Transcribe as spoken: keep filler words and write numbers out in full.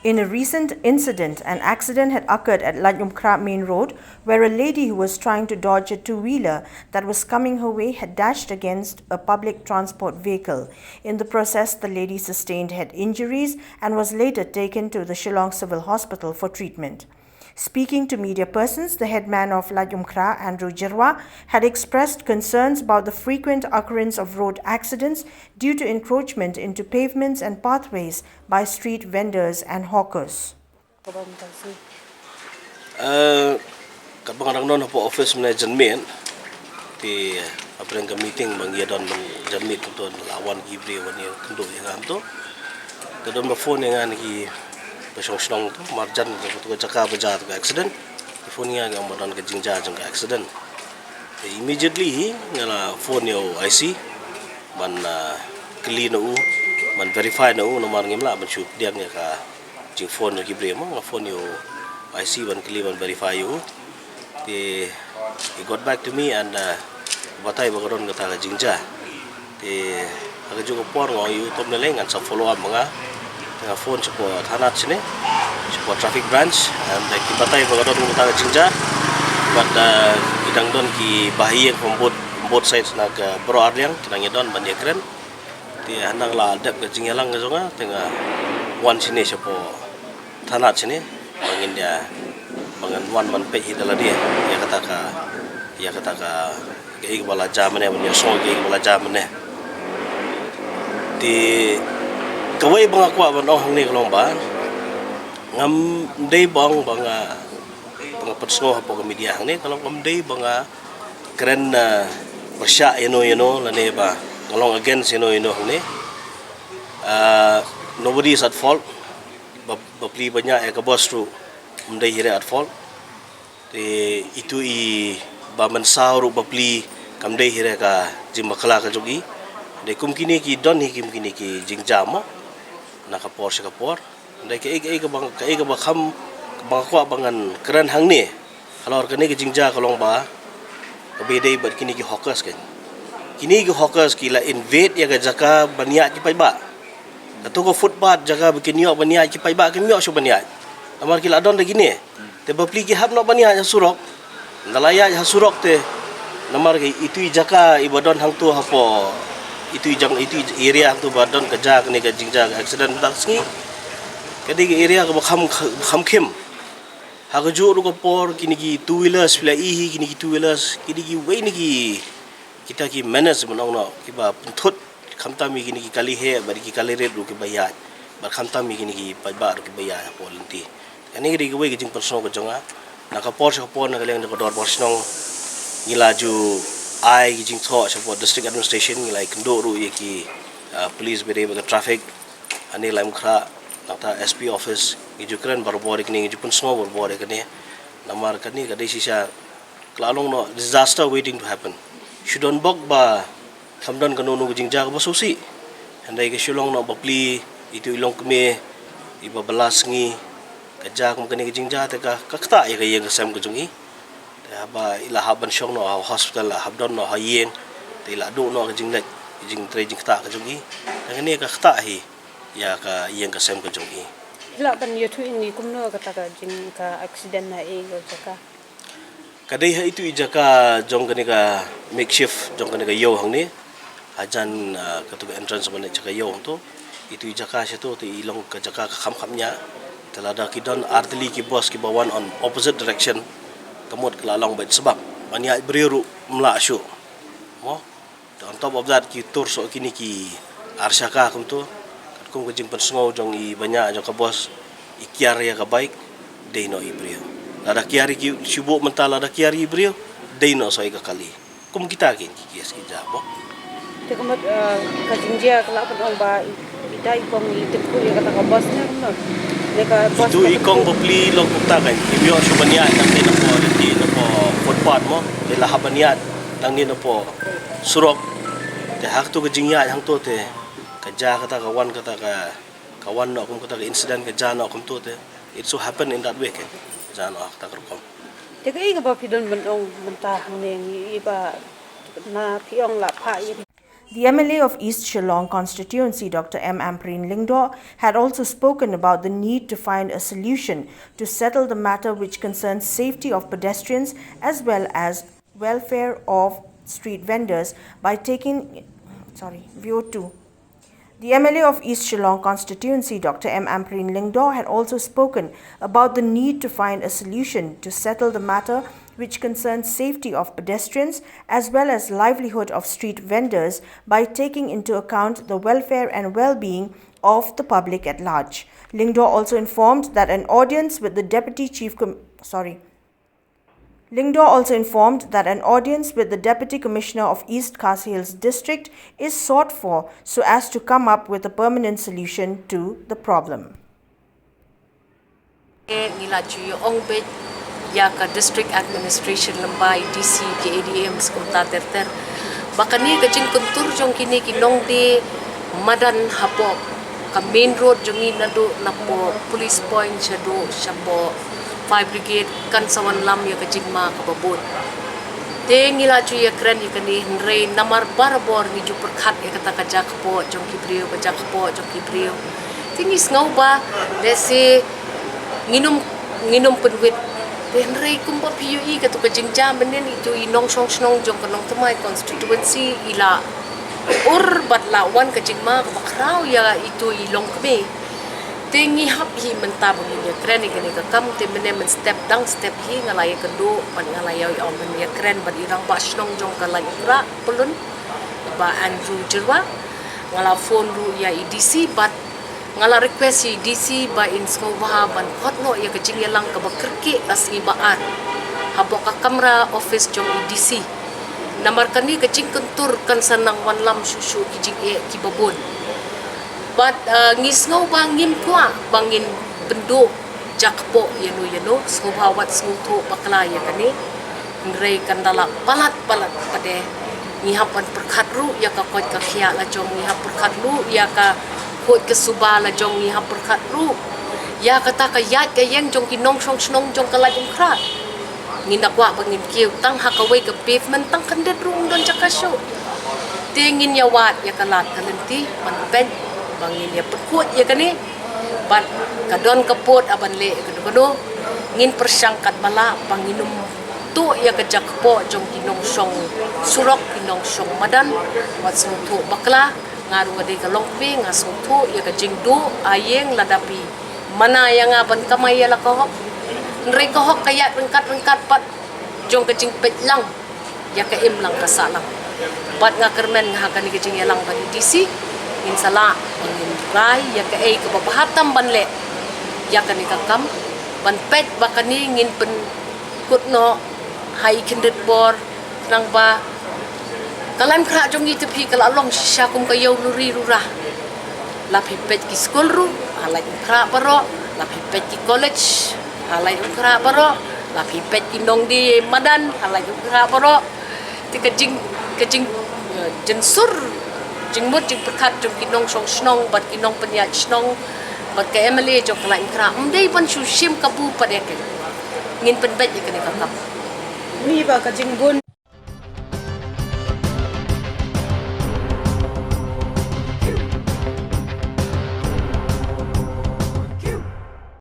In a recent incident, an accident had occurred at Laitumkhrah Main Road, where a lady who was trying to dodge a two-wheeler that was coming her way had dashed against a public transport vehicle. In the process, the lady sustained head injuries and was later taken to the Shillong Civil Hospital for treatment. Speaking to media persons, the headman of Laitumkhrah, Andrew Jyrwa, had expressed concerns about the frequent occurrence of road accidents due to encroachment into pavements and pathways by street vendors and hawkers. Uh, katba nga dang don hapoh office mynne janmiet, te hapdeng ka meeting ba ngi ïa don janmiet kumto, la wan ki briew ban ïa kynduh ïa nga kumto. Te don ba phone ïa nga na ki ba shong shnong to marjan ka jaka ba jia ka accident. Ki phone ïa nga ba don ka jingjia jong ka accident. Te immediately hi nga la phone ïa u I C ban, uh, kylli na u, ban verify na u, namar ngim lah ban shu pdiang ïa ka jingphone jong ki briew mo, nga phone ïa u I C ban kylli ban verify ïa u. Te he got back to me and, uh, batai ba ka don kata ka jingjia. Te ha kajuh ka por nga ong ïa u to mynne lei ngan sa follow up ma nga. Te nga phone shapoh thanat shane, shapoh traffic branch, and, uh, ki batai ba ka don kata ka jingjia. But, uh, ki dang don ki bahaïing from both, both sides na ka baroh arliang ki dang ïa don ban ïa kren. Te hynda la dep ka jingïalang ka jong nga te nga wan shane shapoh thanat shane ba ngin ïa, ba ngan wan ban peit hi da lade ïa kata ka, ïa kata ka, kaei kaba la jia mynne, ban ïa sngew kaei kaba la jia mynne. Te kawei ba nga kwah ban ong hangne ka long ba ngam dei ba ong ba nga, ba nga pynsngew hapoh ka media hangne, ka long ngam dei ba nga kren, uh, pyrshah ïano ïano lane ba nga long against ïano ïano hangne. Uh, nobody is at fault. Ba, bapli ba ñiah ïa ka bos ruh ym dei hi re at fault. Te itu i ba mynsaw ruh bapli kam dei hi re ka jingbakla ka jong i. Dei kum kine ki don hi kum kine ki jingjia mo na ka por sha ka por. Dei kaei kaei kaba, kaei kaba kham, kaba nga kwah ba ngan kren hangne halor kane ka jingjia ka long ba kaba ïadei bad kine ki hawkers kan. Kine ki hawkers ki la invade ïa ka jaka ban ïaid ki paidbah. Kato ka footpath jaka ba kin ïoh ban ïaid ki paidbah kim ïoh shuh ban ïaid. Namar ki la don da kine. Te bapli ki hap noh ban ïaid ha surok. Ynda la ïaid ha surok te namar ka itu i jaka iba don hangto hapoh itu i jang, itu i area hangto ba don ka jia kane ka jingjia ka accident mynta ka sngi. Ka dei ka area kaba kham, kham khim. Ha kajuh ruh ka por kine ki two wheelers phi la i hi, kine ki two wheelers, kine kiwei na ki, kita ki menace ban ong noh, kiba pynthut khamtam ïa kine ki kali heh bad ki kali rit ruh kiba ïaid, bad khamtam ïa kine ki paidbah ruh kiba ïaid hapoh lynti. Kane ka dei kawei ka jingpynsngew ka jong nga. Na ka por sha ka por na ka liang jong ka dorbar shnong ngi la ju ai ki jingthoh shapoh District Administration, ngi la ïakynduh ruh ïa ki, ah, police ba dei bad ka traffic hangne Laitumkhrah, nangta S P office, ngi ju kren barabor ïa kane, ngi ju pynsngew barabor ïa kane. Namar kane ka dei shisha ka la long noh disaster waiting to happen. Shu don bok ba kam don kano kano ka jingjia kaba sngewsih. Hynrei ka shu long noh bapli, itu i longkmie iba bylla sngi ka jia kum kane ka jingjia te ka, ka ktah ïa ka ïing ka sem ka jong i. Te haba i la hap ban shong noh ha hospital, la hap don noh ha ïing, te i la duh noh ka jingleh, ka jingtrei jingktah ka jong i. Te kane ka ktah hi ïa ka ïing ka sem ka jong i. Lah ban ïathuh ïa ngi kumno kata ka jing, ka accident ha ïing ka jaka? Ka dei ha itu i jaka jong kane ka makeshift jong kane ka ïew hangne. Hajan, ah, kato ka entrance ba leit sha ka ïew hangto. Itu i jaka shato te i long ka jaka ka kham kham ñiah. Te lada ki don artylli ki bos kiba wan on opposite direction, ka mut ka la long beit sbak. Ban ïaid briew ruh ym lah shuh. Mo? Te on top of that ki tur soh kine ki ar shaka kumto. Katkum ka jingpynsngew jong i ba ñiah jong ka bos, i kiar ïa ka bike, dei noh i briew. Lada kiar i ki shu buh mynta, lada kiar i briew, dei noh soh i ka kali. Kum kita ki, ki, ki, ki jia bok. Te ka mut, eh, ka jingjia ka lah ban ong ba i, ita i kong i tip khuid ïa kata ka bos ne kumno? Ne ka bos. Itu ka i kong bapli long kumta kan. Kim ïoh shuh ban ïaid nangne napoh, nangne napoh footpath mo. Te la hap ban ïaid nangne napoh surok. Te ha kato ka jingïaid hangto te ka jia kata, ka wan kata ka, ka wan noh kum kata ka incident, ka jia noh kumto te. It so happen in that way kan. Jia noh ha kata ka rukom. Te kaei kaba phi don ban ong mynta hangne, ngi i ba na phi ong la phah ïa. The M L A of East Shillong constituency, Doctor M Ampareen Lyngdoh, had also spoken about the need to find a solution to settle the matter which concerns safety of pedestrians as well as welfare of street vendors by taking, sorry, view two. The M L A of East Shillong constituency, Doctor M Ampareen Lyngdoh, had also spoken about the need to find a solution to settle the matter which concerns safety of pedestrians as well as livelihood of street vendors by taking into account the welfare and well-being of the public at large. Lyngdoh also informed that an audience with the Deputy Chief Com- sorry. Lyngdoh also informed that an audience with the Deputy Commissioner of East Khasi Hills District is sought for so as to come up with a permanent solution to the problem. Ngi la ju ïa ong beit ïa ka District Administration lyngba i D C, ki A D M, skum ta ter ter, ba kane ka jingkyntur jong kine ki nongdie madan hapoh ka main road jong ngi, naduh napoh police point shaduh shapoh fire brigade, kan sa wanlam ïa ka jingma kaba bun. Te ngi la ju ïa kren ïa kane, hynrei namar barabor ngi ju pyrkhat ïa kata ka jaka kpoh jong ki briew, ka jaka kpoh jong ki briew. Te ngi sngew ba lehse nginym, nginym pynwit. Te hynrei kumba phi ïohi, kato ka jingjia mynnin, itu i nongshong shnong jong ka Nongthymmai constituency i la ur bad la wan ka jingma kaba khraw ïa itu i longkmie. Te ngi hap hi mynta ba ngin ïa kren ïa kane ka kam. Te mynne mynstep dang step hi nga la ïakynduh bad nga la ïa, ïa, ïa kren bad i rangbah shnong jong ka Laitumkhrah, Pyllun, Bah Andrew Jyrwa. Nga la phone ruh ïa i D C bad nga la request ïa i D C ba in sngewbha ban khot noh ïa ka jingïalang kaba kyrkieh la sngi ba ar hapoh ka kamra office jong i D C. Namar kane ka jingkyntur kan sa nang wanlam shuh shuh ki jingeh kiba bun. Bad, uh, ngi sngew ba ngim kwah ba ngin pynduh jaka kpoh ïano ïano, sngewbha wat sngewthuh bakla ïa kane. Hynrei kan da lah palat palat pat de. Ngi hap ban pyrkhat ruh ïa ka koit ka khiah la jong, ngi hap pyrkhat ruh ïa ka khuid ka suba la jong, ngi hap pyrkhat ruh ïa kata ka ïaid ka ïeng jong ki nongshong shnong jong ka Laitumkhrah. Ngin da kwah ba ngin kiew tang ha kawei ka pavement, tang khyndiat ruh ym don jaka shuh. Te ngin ïa wad ïa ka lad ka lynti ban peit ba ngin ïa pynkhuid ïa kane. Bad ka don ka pud, ah, ban leh ïa kano kano, ngin pyrshang katba lah ba nginym tuh ïa ka jaka kpoh jong ki nongshong surok, ki nongshong madan. Wat sngewthuh bakla, nga ruh nga dei ka longkmie, nga sngewthuh ïa ka jingduh ïing lada phi mana ïa nga ban kamai ïa la ka hok. Hynrei ka hok ka ïaid ryngkat ryngkat pat jong ka jingpeit lang ïa ka im lang ka sah lang. Bad nga kyrmen nga ha kane ka jingïalang bad i D C, ngin sa lah ba ngin rai ïa kaei kaba bha tam ban leh ïa kane ka kam, ban peit ba kane ngin pynkut noh ha i khyndiat bor, khnang ba ka Laitumkhrah jong ngi te phi ka la long shisha kum ka ïew luri rura. La phi peit ki skul ruh ha Laitumkhrah baroh, la phi peit ki college ha Laitumkhrah baroh, la phi peit ki nongdie madan ha Laitumkhrah baroh. Te ka jing, ka jing, eh, jingsur, jingmut jingpyrkhat jong ki nongshong shnong bad ki nongpynïaid shnong bad ka M L A jong ka Laitumkhrah ym dei ban shu shim kabu pat de. Ngin pynbeit ïa kane ka kam. Ni ba ka jingbun